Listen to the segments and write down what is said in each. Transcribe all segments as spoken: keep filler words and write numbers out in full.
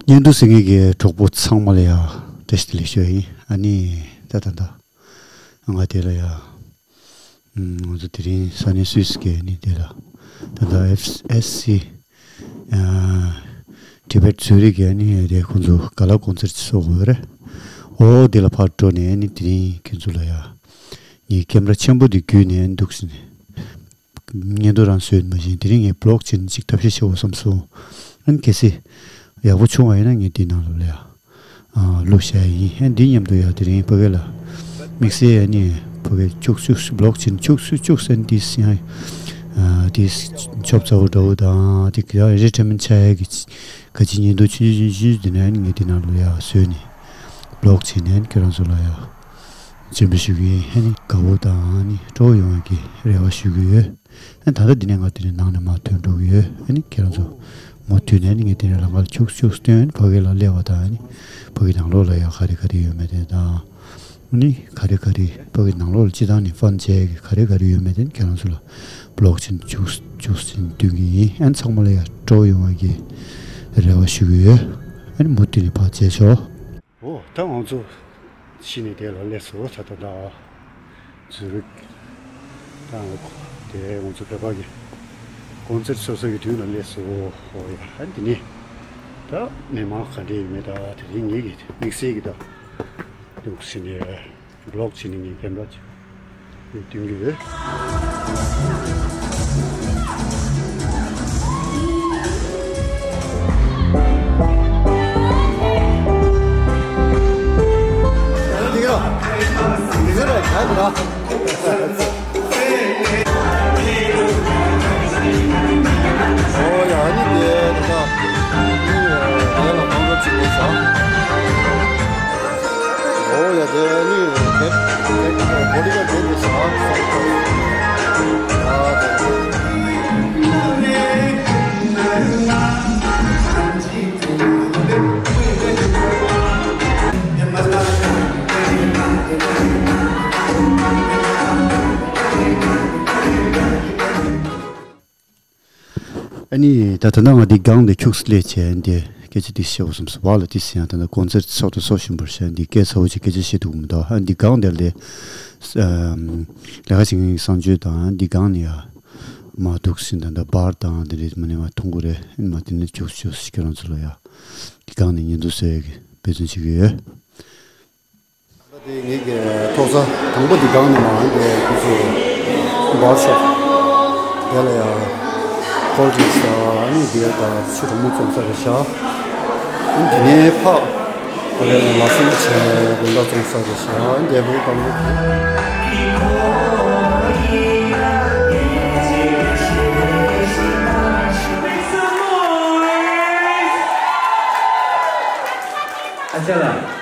བརྙན་ཐུང་གཟིགས་མཁན་གྱི་གྲོགས་པོ་ཚང་མ་ལ་ཡ་བཀྲ་ཤིས་བདེ་ལེགས་ཞུ་ཡ་ཡིན། ཨ་ནི་ད་ད་ད་ང་དེ་ལ་ཡ། ང་ཚོ་དེ་རིང་ས་གནས་སུད་སི་གི་ནི་དེ་ལ་ད་ལྟ་ཨེཕ་ཨེས་སི་ཊི་བེཊ་ཛུ་རིག་གི་ནི་དེ་ཁོང་ཚོ་ག་ལ་ཀོན་སར་ཊི་ཚོགས་དགོས་རེད། འོ་དེ་ལ་ཕར་འགྲོ་ནས་ནི་དེ་རིང་ཁྱེད་ཚོ་ལ་ཡ་ངས་ཀེམ་ར་ཆེན་པོ་དེ་བརྒྱུད་ནས་འདུག་ཟིན་ནས་བརྙན་ཐུང་རང་བཟོས་མ་བཞིན་དེ་རིང་ངས་བི་ལོག་བྱས་ནས་ཅིག་ཐབས་ཤེས་བྱེད་དགོས་བསམ་སོང་། ཨ་ནི་གལ་སྲིད་ཡག་པོ་བྱུང་བ་ཡིན་ན་ངས་དེ་ནང་ལ་ལ་ཡ། ཨ་བླུགས་བཞག་ཡིན། ཨ་འདི་མཉམ་དུ་ཡ་དེ་རིང་ཕ་གི་ལ་དམིགས་བསལ་ཡ་ནི་ཕ་གི་བཅུ་གཅིག་བི་ལོག་བྱས་ནས་བཅུ་གཅིག་བཅུ་གཅིག་ཨ་ནི་འདི་ཡང་ཨ་འདི་ཆོབ་ཚ་བོ་འདྲ་བོ་དང་དེ་ག་རི་ཊ་མན་ཆགས་ཡ་གི་ག་ཅི་ཉིན་དུ་ཆུང་ཆུང་ཆུང་ཆུང་དེ་ནས་ཨ་ནི་ངས་དེ་ནང་ལ་ཡ་བཟོས་ནས་བི་ལོག་བྱས་ནས་ཨ་ནི་ཁྱེད་རང་ཚོ་ལ་ཡ་སྤྱན་འབུལ་ཞུ་གི་ཡིན། ཨ་ནི་དགའ་བོ་དང་ཨ་ནི་སྤྲོ་བོ་ཡོང་བ་གི་རེ་བ་ཞུ་གི་ཡོད། ཨ་ད་ལྟ་འདི་ནས་ང་དེ་ནས་ནང་ནས་མར་ཐོན་འགྲོ་གི་ཡོད། ཨ་ནི་ཁྱེད་རང་ཚོ་མུ་མཐུད་ནས་ནི་ངས་དེ་ནས་ལམ་ཁར་ཆུག་ཆུག་སྟོན་ཕ་གི་ལ་སླེབས་པ་དང་ཨ་ནི་ཕ་གི་ནང་ལོགས་ལ་ཡ་ག་རེ་ག་རེ་ཡོད་མེད་དེ་དང་ཨ་ནི་ག་རེ་ག་རེ་ཕ་གི་ནང་ལོགས་ལ་སྤྱི་བཏང་ནས་ཧྥན་བྱས་གི་ག་རེ་ག་རེ་ཡོད་མེད་དེ་ནི་ཁྱེད་རང་ཚོ་ལ་བི་ལོག་བྱས་ནས་ཆུག་ཆུག་ཟིན་སྟོན་གི་ཡིན། ཨ་ནི་ཚང་མ་ལ་ཡ་སྤྲོ་བོ་ཡོང་བ་གི་རེ་བ་ཞུ་གི་ཡོད། ཨ་ནི་མུ་མཐུད་ནས་ཕར་མཇལ་ཆོག་འོ་ད་ང་ཚོ་ཕྱི་ནས་དེ་ལ་སླེབས་སོང་། ད་ད་ད་ཛུ་རིག་ད་དེ་ང་ཚོ་བོད་པ་གི་ཀོན་སར་ཊི་ཚོགས་ས་གི་མདུན་ལ་སླེབས་སོང་། འོ་ཡ། ཨ་འདི་ནས་ད་མི་མང་ག་འདྲ་ཡོད་མེད་ད་དེ་རིང་ངེད་ཀྱི་དམིགས་བསལ་གྱི་ད་འདུག་ཟིན་ནས་བི་ལོག་བྱེད་ནས་ངས་ཀེམ་ར་ཅིག་སྟོན་གྱི་ཡོད། འོ་ཡ། ཨ་ནི་དེ་ད་ལྟ་ཨ་ནི་དེ་ལ་ཁོང་ཁྲོ་ཅིག་ཡོད་ས། འོ་ཡ། དེ་ནི་དེ་དེ་བོ་ཌི་ག་དེ་ནི་ས་ཨ་ས་ཨ་དེ། ཨ་ནི་ད་ད་ལྟ་ང་འདི་སྒང་འདི་ཁྱུགས་སླེབས་བྱས་འདི་སྐད་ཆ་འདི་བཤད་དགོས་བསམ་སོང་། བག་ལ་འདི་ཟིན་ཡང་ད་ལྟ་ཀོན་སར་ཊི་ཚོགས་དང་ཚོགས་བཞིན་པར་བཤད་འདི་སྐད་ཚ་བོ་ཅིག་སྐད་ཆ་བཤད་ཐུབ་ཀྱི་མི་འདུག་ཨ་འདི་སྒང་འདི་ལས་ལས་ཀ་བྱེད་མཁན་གྱི་གསང་སྤྱོད་དང་འདི་སྒང་ནས་ཡ་མ་འདུག་ཟིན་ད་ལྟ་བར་དང་འདི་རེད་མ་ནས་མ་མཐོང་གི་རེད། ཨ་ནི་མ་དེ་ནས་ཁྱུགས་ཁྱུགས་ཁྱེད་རང་ཚོ་ལ་ཡ་འདི་སྒང་ནས་ཉིན་ཐོ་བཟོ་ཡ་གི་འབད་བརྩོན་བྱེད་ཀྱི་ཡོད། ད་དེ་ངེད་ཀྱི་ཐོག་ས་དང་པོ་འདི་སྒང་ནས་མར་འདི་ཁོ་ཚོ་བར་ཤོབ་དེ་ལ་ཡ་ཀོལ་ཌི་རིང་སི་དང་ཨ་ནི་འདི་དང་ཆུ་གྲང་མོ་བཙོང་ས་རེད་ཤག་ཨ་ནི་དེ་ནས་ཕར་ཁོ་རེ་ལ་སེང་ཆེན་དགོང་དག་བཙོང་ས་རེད་ཤག་ཨ་ནི་འདི་བོད་དང་པོ། ཨ་ཅག་ལགས།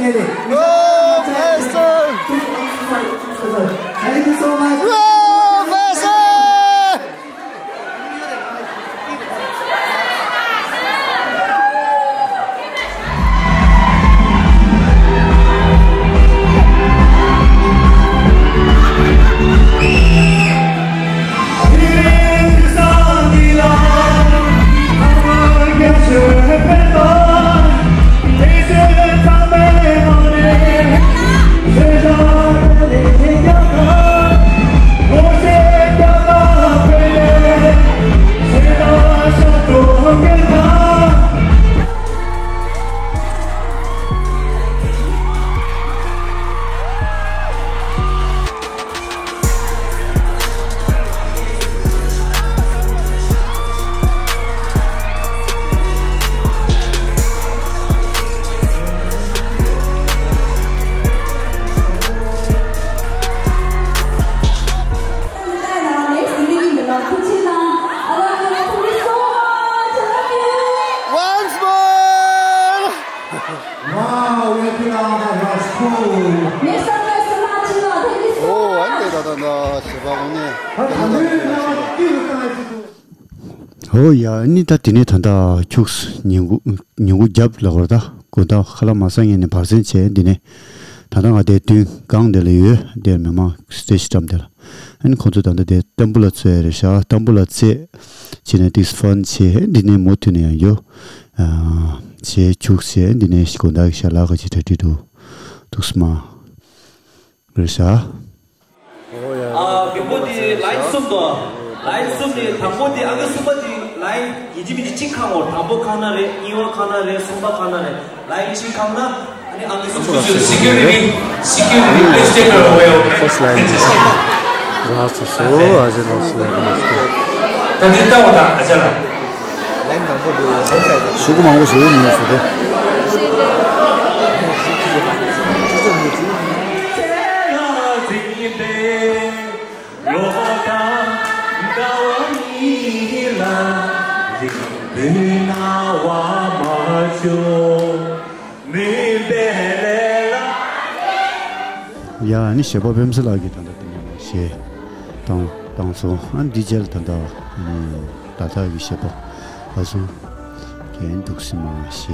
Go, Faisal! Thank you so much. Go, Faisal! Once more! Wow, we have been on the last two. Mister Mister Martina, thank you so much. Oh, ཨ་ནི་ད་ད་ད་ཞེས་པ་འོང་ནས། ཨོ་ཡ། ཨ་ནི་ད་དེ་ནས་ད་ད་ཁྱུགས་ཉིན་གུང་ཉིན་གུང་རྒྱབ་ལ་བར་ད་དགོང་དག་ཁ་ལག་མ་ཟ་ངེས་ནས་བར་གསེང་བྱས། འདི་ནས་ད་ད་ང་དེ་མདུན་སྒང་དེ་ལ་ཡོད། དེར་མི་མང་སི་ཊེ་ཇི་འགྲམ་དེ་ལ། ཨ་ནི་ཁོང་ཚོ་ད་ལྟ་དེ་ཏམ་བུ་ལ་ཚོས་རེད་ཤག་ཏམ་བུ་ལ་ཚོས་བྱས་ནས་ཏིས་ཕན་བྱས། འདི་ནས་མུ་མཐུད་ནས་ཡང་ཡོད། ཨ་བྱས་ཁྱུགས་བྱས། འདི་ནས་དགོང་དག་གི་ཞལ་ལག་གི་ཅིག་གྲ་སྒྲིག་འདུག་ཐུགས་སྨ་རེད་ཤག་ཨ་རྒན་པོ་དེ་ལའིན་གསུམ་དང་། ལའིན་གསུམ་ནས་དང་པོ་དེ་ཨང་ཀི་གསུམ་པ་དེ་ལའིན་ཡིན་གཅིག་མིན་གཅིག་གཅིག་ཁང་འོར། དང་པོ་ཁང་ན་རེད། གཉིས་པ་ཁང་ན་རེད། གསུམ་པ་ཁང་ན་རེད། ལའིན་གཅིག་ཁང་ན། ཨ་ནི་ཨང་ཀི་གསུམ་པ་དེ་སི་ཀུ་རི་ཊི་སི་ཀུ་རི་ཊི་པི་ལི་ཛི་ཊེག་ཡོར་ཝེ་ཨོཕ་ཕར་སི་ཊི་ལའིན་དེ་ལ་སོ་སོ་ཨ་ཅེ་ལོ་སོ་ད་འདི་ལྟ་བ་དང་ཨ་ཅག་ལ། ལན་དང་པོ་འདི་ཡོད་ས་ཆ་ཞུ་གི་མང་པོ་ཞིག་ཡོད་མི་ཡོད་ཟེར་ཏེ། ཡ་ཨ་ནི་གཞས་པ་བེམ་སི་ལགས་ཀྱིས་ད་ལྟ་དེ་ནས་གཞས་བཏང་བཏང་སོང་། ཨ་ནི་ཌི་ཇེ་ལ་ད་ལྟ་ཨ་ནི་ད་ལྟ་གི་གཞས་པ་ཨ་སུ་གན་འདུག་སེ་མ་གཞས་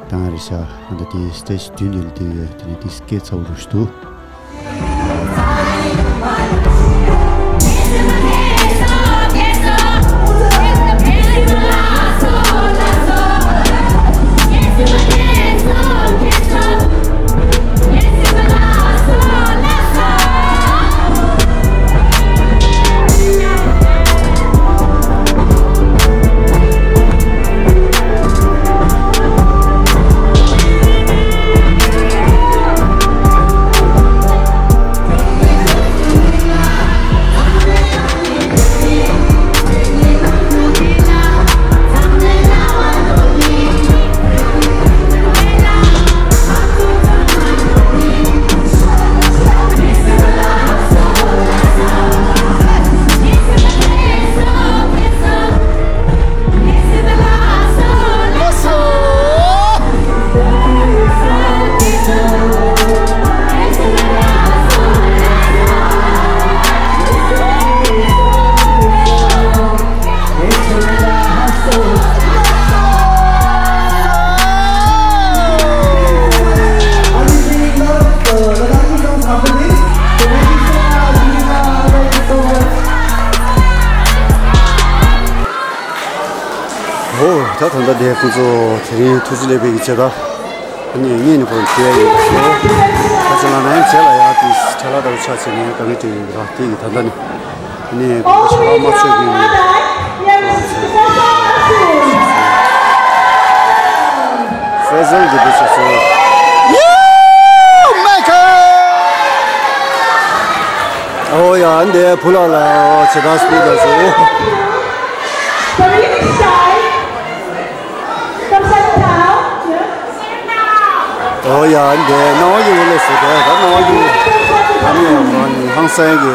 བཏང་རེད་ཤག་ཨ་ད་དེ་སི་ཊེ་ཇི་མདུན་དེ་ལ་དེ་ཡོད། དེ་ནས་དེ་སྐད་ཚ་བོ་རུ་ཞིག་འདུག་ཨོ། ད་ད་ལྟ་དེ་ཁོང་ཚོ་དེ་རིང་ཐུགས་རྗེ་ལེགས་པའི་ཆེད་དུ་ཨ་ནི་ངེད་ནི་ཁོང་ཁྱེད་ཡིན་པ་སོ། ད་ཆ་ལ་ནའི་བྱས་ལ་ཡག་དེ་ཁྲ་ལ་དང་ཆ་བྱས་ནས་གང་གི་དེ་ཡིན་པ་དེ་ཡིན། ད་ལྟ་ནི་ཨ་ནི་ཁོང་ཁྲ་ལ་མ་ཆོད་ཀྱི་ཡིན། ཧྥེ་ཟལ་གྱི་དེ་ཆ་སོ། ཨོ་ཡ་འདི་བུ་ལ་ལ་ཆེ་ད་སྤུ་ད་སོ། ཨོ་ཡ་འདི་སྣང་བ་ཡོད་ལེ་སོ། ད་སྣང་བ་ཡོད། ཨ་ནི་ཧང་སང་གི་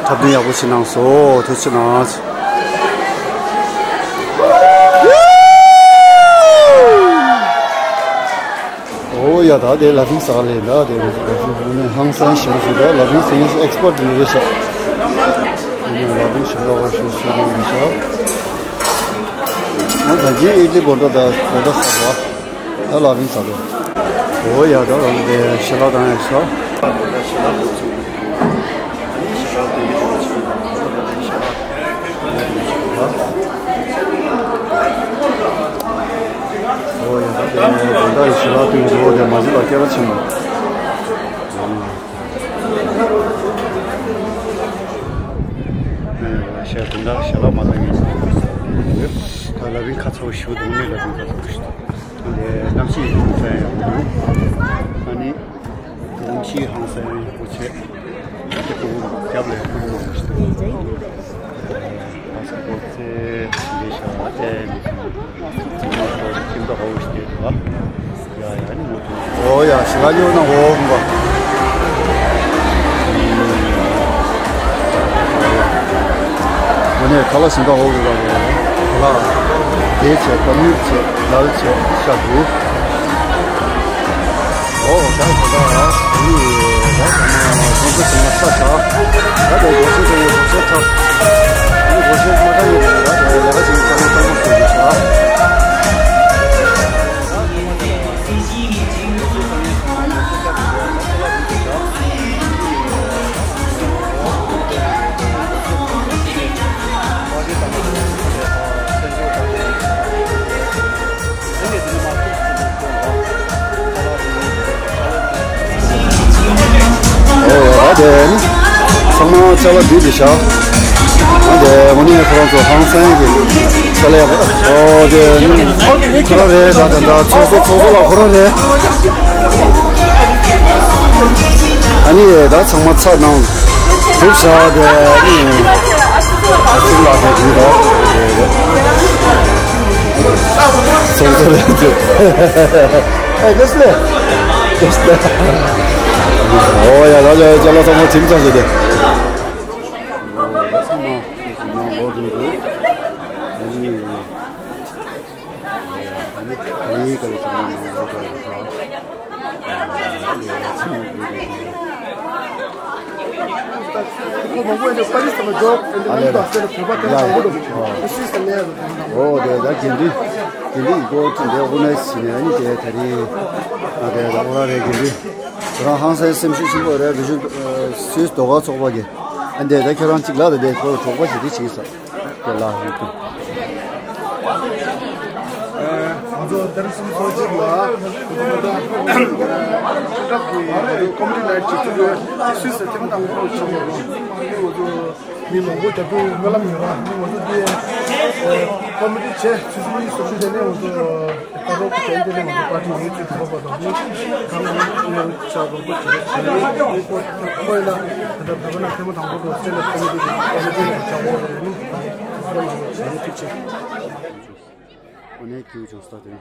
འཁྲབ་སྟོན་ཡག་པོ་ཞིག་གནང་སོང་། ཐུགས་རྗེ་གནང་། ཨོ་ཡ་ ད་དེ་ལ་ཕིང་ས་ལེ་ད་དེ་ལ་ཕིང་ནས་ཧང་སང་ཞིག་ཞུ་ད་ལ་ཕིང་སེང་ཨེག་སི་པར་ཊི་ནས་རེད་ཤག་ལ་ཕིང་ཞིག་ལ་བ་ཞུ་ཞུ་ནས་རེད་ཤག་ང་ད་ཅི་ཨི་ལི་བོ་ད་ད་བོ་ད་ས་བ་ད་ལ་ཕིང་ས་ལེ། འོ་ཡ་ད་རང་དེ་ཤ་ལ་དང་ཡ་ཤག་འོ་ཡ་ད་དེ་ད་ཡ་ཤ་ལ་དུ་འོ་དེ་མ་ཟི་ལ་སྐད་པ་ཆེན་མོ། ཤ་དུང་ད་ཤ་ལ་མ་ད་ངེས་ད་ལ་ཕིང་ཁ་ཚ་བོ་ཞུ་དུང་ནས་ལ་ཕིང་ཁ་ཚ་བོ་ཞུ། ཨ་ནི་གནམ་གཤིས་ཧང་སང་ཡག་པོ་འདུག་ཨ་ནི་གནམ་གཤིས་ཧང་སང་ཡག་པོ་བྱས། ཨ་ནི་ཁོ་རྒྱབ་ལ་ཁོ་མ་ཞིག་འདུག་ཨ་ས་གོ་ཚེ་འདི་ཤ་ཨེ་མི་སོང་། ཚང་མ་ཁོ་ཁྱིམ་ད་ཧོ་ཞིག་དེ་འདུག་ཡ་ཡ་ནི་མོ་དུ་ཨོ་ཡ་ཞི་ལ་ཡོད་ན་འོ་མ། འོ་ནས་ཁ་ལག་ཞིང་ཁ་འོག་རུ་ར་རེད། ཁ་ལག་དེ་བྱས་ཀ་མྱུར་བྱས་ལ་བྱས་ཤ་བུ། ཨོ་ད་ད་ད་ཡི་ད་ད་ན་ཁོང་ཚོ་ཚང་མ་ས་ཆ་ད་དེ་སྒོ་ཤེས་ཚང་མ་སྒོ་ཤེས་ཐབས་ནི་སྒོ་ཤེས་མ་ད་ཡོད་རེད། ད་དེ་ལས་ཀ་ཞིག་ཚང་མ་ཚང་མ་བྱེད་དགོས་ཤག་ཨོ་ཡ་ད་དེ་ནི་ཚང་མ་ཆ་བ་འདུས་ཏེ་བཞག་ཨ་དེ་མོ་ནི་ཁོ་རང་ཚོ་ཧང་སང་གི་ཆ་ལ་ཡག་པོ། ཨོ་དེ་ནི་ཁོ་རང་རེད། ད་དེ་འདྲ་ཚོགས་གཙོ་ཚོགས་གཙོ་ལ་ཁོ་རང་རེད། ཨ་ནི་ད་ཚང་མ་ཚ་ནང་གྲུབ་བཞག་དེ་ནི་ཨ་ཚུགས་ལ་དེ་དུས་ད་ཚོགས་གཙོ་རེད། ཨེ་ག་སི་ལེ། ག་སི་ལེ། ཨོ་ཡ་ད་ལེ་ཅ་ལག་ཚང་མ་ཁྲིམས་ཚང་བྱས་ཏེ། ཨོ་དེ་ད་དགེ་འདུན། དགེ་འདུན་ཡིག་སྐོར་དེ་འདྲའི་དབུ་ནས་ཕྱིན་ནས་ཨ་ནི་དེ་ད་རེས་ཨ་དེ་ད་ཨོ་ར་རེ་དགེ་འདུན་ཁོ་རང་ཧང་སངས་སེམས་ཤུགས་ཆེན་པོ་རེད། བི་ཞུ་སུད་སི་ཟློས་གར་ཚོགས་པ་གི་ཨ་འདས་ད་ཁྱོད་རང་གཅིག་ལ་ད་དེ་ཁོ་གྲོགས་པོ་ཞིག་དེ་བྱེད་ས་དེ་ལ་ཡོད་དུ། ང་ཚོ་དེ་རིང་སུད་སི་ཚོགས་ཆེན་ལ་ང་ཚོ་ད་སྐབས་ཀྱི་ང་ཚོ་ཀོ་མི་ཊི་ནའི་ཊི་ཅིག་བཙུགས་ཡོད། སུད་སི་ཐེངས་མ་དང་པོ་ཆགས་ཡོད། ང་ཚོ། མི་མང་པོ་རྒྱབ་སྐྱོར་སྨོན་ལམ་ཡོད་ར། མི་ང་ཚོ་འདི་ཀོ་མི་ཊི་བྱས་ཆུ་ཚོད་གཉིས་སུ་ཚུད་དེ་ནས་ང་ཚོ་ཀ་རོག་གི་ཅན་དེ་ནས་ང་ཚོ་པར་ཊི་ཡོད་ཚུལ་དུ་ལོག་པ་དང་ནི་གང་ལ་ནི་ཤ་རོགས་པ་བྱེད་པ་བྱེད་ཡོད་ཁོ་ཁོ་ཡིན་ན་ད་ལྟ་བོད་པ་ནང་ཐེངས་མ་དང་པོ་འགྲོ་སེ་ལ་ཀོ་མི་ཊི་ཀོ་མི་ཊི་ནས་བྱ་བ་རེད། ནི་ད་ལྟ་བོད་པ་ནང་བྱེད་ཡོད་ཚུལ་བྱེད། ཨོ་ནས་ཁྱེའུ་ཆུང་སྟག་དེ་ནི།